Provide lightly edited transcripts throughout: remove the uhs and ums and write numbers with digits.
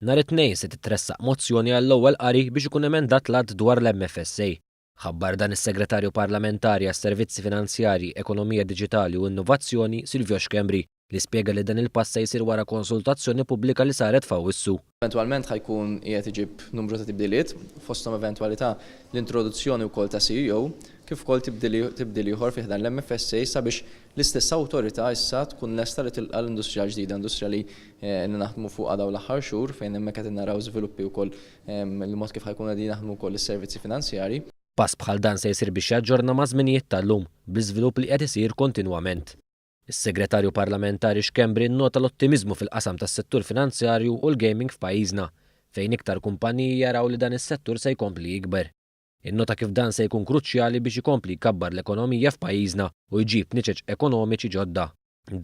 Nhar it-Tnejn se titressaq mozzjoni għall-ewwel qari biex ikun emendat l-Att dwar l-MFSA. Ħabbar dan is-Segretarju Parlamentari għas-Servizzi Finanzjarji, Ekonomija Diġitali u Innovazzjoni, Silvio Schembri, li spjega li dan il-pass se jsir wara konsultazzjoni pubblika li saret f'Awwissu. Eventwalment ħa jkun qiegħed iġib numru ta' tibdiliet, fosthom eventwalità l-introduzzjoni wkoll ta' CEO, kif ukoll tibdil ieħor fi ħdan l-MFSA sabiex l-istess awtorità issa tkun lesta li tilqa' l-industrija l-ġdida, industrija li ilna naħdmu fuqha dawn l-aħħar xhur fejn hemmhekk qegħdin naraw żviluppi wkoll il-mod kif ħa jkunu qegħdin jaħdmu wkoll is-servizzi finanzjarji. Pass bħal dan se jsir biex jaġġorna maż-żminijiet tal-lum, bl-iżvilupp li qiegħed isir kontinwament. Is-Segretarju Parlamentari Schembri nnota l-ottimiżmu fil-qasam tas-settur finanzjarju u l-gaming f'pajjiżna, fejn iktar kumpaniji jaraw li dan is-settur se jkompli jikber. Innota kif dan se jkun kruċjali biex ikompli jkabbar l-ekonomija f'pajjiżna u jġib niċeċ ekonomiċi ġodda.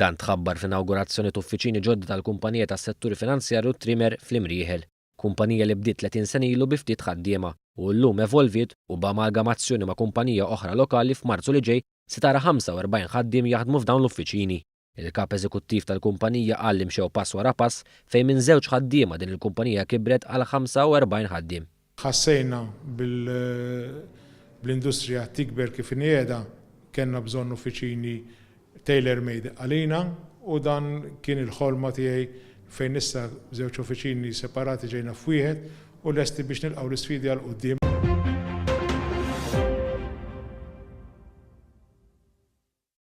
Dan tħabbar fl-inawgurazzjoni t'uffiċini ġodda tal-kumpanija tas-settur finanzjarju Trimer fl-Imrieħel, kumpanija li bdiet 30 sena ilu bi ftit ħaddiema u llum evolviet u b'amalgamazzjoni ma' kumpanija oħra lokali f'Marzu li ġej se tara 45 ħaddiem jaħdmu f'dawn l-uffiċini. Il-Kap Eżekuttiv tal-kumpanija qal li mxew pass wara pass fejn minn żewġ ħaddiema din il-kumpanija kibret għal 45 ħaddiem. Ħassejna bl-industrija tikber kif inhi qiegħda, kellna bżonn uffiċini tailor made għalina u dan kien il-ħolma tiegħi fejn issa żewġ uffiċini separati ġejna f'wieħed u lesti biex nilqgħu l-isfidi għal quddiem.